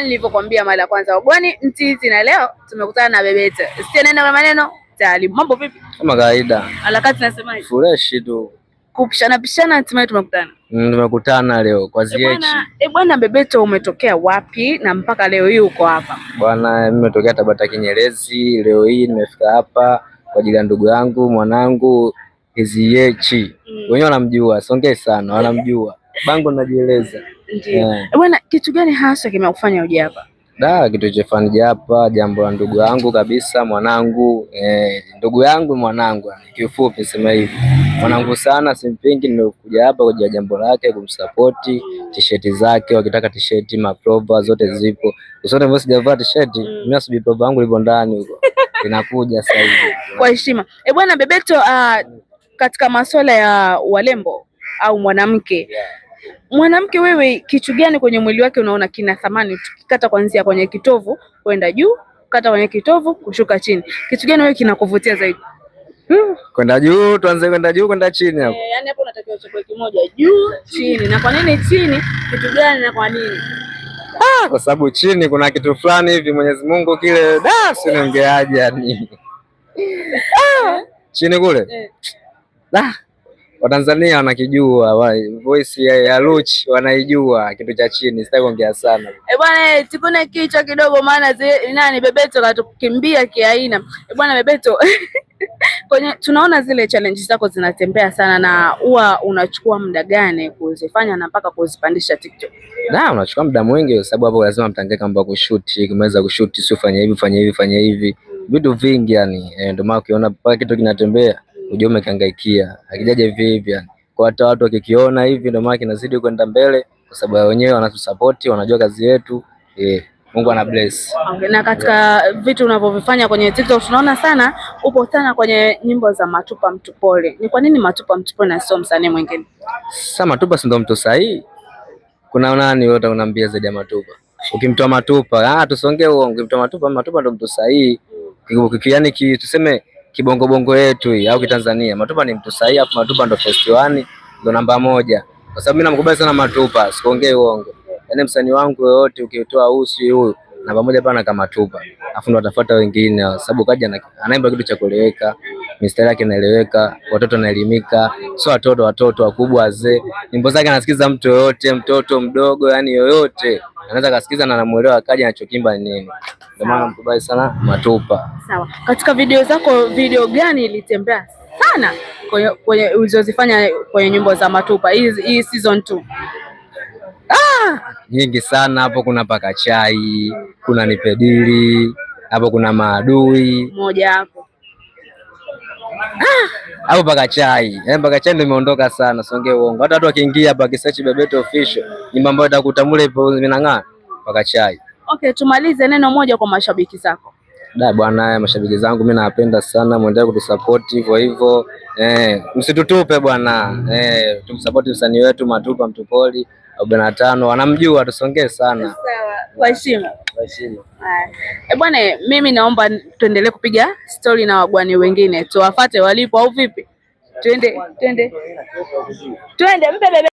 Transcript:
Nilivyokuambia mara ya kwanza Wagwani Mtiti, na leo tumekutana na Bebeto. Sio neno kwa maneno, tayari. Mambo vipi? Kama kawaida. Harakati nasemaje? Fresh tu. Kupishana pishana, hatimaye tumekutana. Tumekutana leo kwa ZH. Bwana Bebeto, umetokea wapi na mpaka leo hii uko hapa? Bwana, mimi nimetokea Tabata Kinyerezi, leo hii nimefika hapa kwa ajili ya ndugu yangu mwanangu ZH. Wenyewe wanamjua, songee sana, wanamjua. Bango najieleza. Ndio. Bwana, kitu gani hasa kimekufanya uje hapa? Da, kitu chefanya hapa jambo la ndugu yangu kabisa, mwanangu, ndugu yangu mwanangu, kiufupi sema hivi. Mwanangu sana, simpingi, nimekuja hapa kwa ajili ya jambo lake, kumsupport, t-shirt zake, wakitaka t-shirt, maprova zote zipo. Usione mimi sijavaa t-shirt, mimi asubi prova yangu ipo ndani huko. Inakuja sasa hivi. Kwa heshima. Bwana Bebeto, katika masuala ya walembo au mwanamke, mwanamke wewe, kitu gani kwenye mwili wake unaona kina thamani? Tukikata kuanzia kwenye kitovu kwenda juu, kata kwenye kitovu kushuka chini, kitu gani wewe kinakuvutia zaidi? Kwenda juu, tuanze kwenda juu, kwenda chini hapo. Yani hapo unatakiwa uchague kimoja, juu, chini. Na kwa nini chini? Kitu gani na kwa nini? Kwa sababu chini kuna kitu fulani hivi Mwenyezi Mungu kile, da, siniongeaje yani. Chini kule. Da, Watanzania wanakijua, voice ya Luch wanaijua kitu cha chini, sitaki kuongea sana. Bwana, tikune kichwa kidogo maana nani Bebeto katukimbia kiaina. Bwana Bebeto, kwenye tunaona zile challenge zako zinatembea sana, na huwa unachukua muda gani kuzifanya na mpaka kuzipandisha TikTok? Da, unachukua muda mwingi kwa sababu hapo lazima mtangae kamba kushoot, kumeweza kushoot, sio fanya hivi, fanya hivi, fanya hivi. Vitu vingi yani. Ndio maana ukiona mpaka kitu kinatembea ujue umekangaikia. Hakijaje hivi hivi yani. Kwa hata watu wakikiona hivi ndio maana kinazidi kwenda mbele kwa sababu wenyewe wanatusupport, wanajua kazi yetu. Mungu ana bless. Okay, na katika vitu unavyovifanya kwenye TikTok tunaona sana upo sana kwenye nyimbo za Matupa Mtupole. Ni kwa nini Matupa Mtupole na sio msanii mwingine? Sasa Matupa si ndo mtu sahihi? Kuna nani wewe utakuambia zaidi ya Matupa? Ukimtoa Matupa, tusongee uongo, ukimtoa Matupa, Matupa ndo mtu sahihi. Yaani tuseme kibongo bongo yetu hii au kitanzania, Matupa ni mtu sahihi, afu Matupa ndo first one, ndo namba moja. Kwa sababu mimi namkubali sana Matupa, sikuongei uongo. Yaani msanii wangu yoyote ukitoa usi huyu namba moja pana kama Matupa. Afu ndo atafuata wengine kwa sababu kaja anaimba kitu cha kueleweka, mistari yake inaeleweka, watoto wanaelimika, sio watoto watoto wakubwa wazee. Nyimbo zake anasikiza mtu yoyote, mtoto mdogo, yani yoyote anaweza kasikiza na anamuelewa akaja anachokimba ni nini. Ndio maana namkubali sana Matupa. Sawa. Katika video zako, video gani ilitembea sana kwenye ulizozifanya kwenye nyimbo za Matupa hii season 2? Nyingi sana hapo, kuna paka chai, kuna nipedili, hapo kuna maadui. Moja hapo. Hapo paka chai. Yaani paka chai ndio imeondoka sana, songee uongo. Hata watu wakiingia hapa kisearch Bebeto official, nyimbo ambayo itakutamula ipo inang'aa, paka chai. Okay, tumalize neno moja kwa mashabiki zako. Da bwana, mashabiki zangu mimi nawapenda sana, muendelee kutusupport hivyo hivyo. Msitutupe bwana. Tumsupport msanii wetu Matupa Mtupoli 45, wanamjua, tusongee sana. Sawa, kwa heshima. Kwa heshima. Bwana, mimi naomba tuendelee kupiga story na wagwani wengine, tuwafate walipo au vipi? Twende, twende. Twende, mpe Bebeto.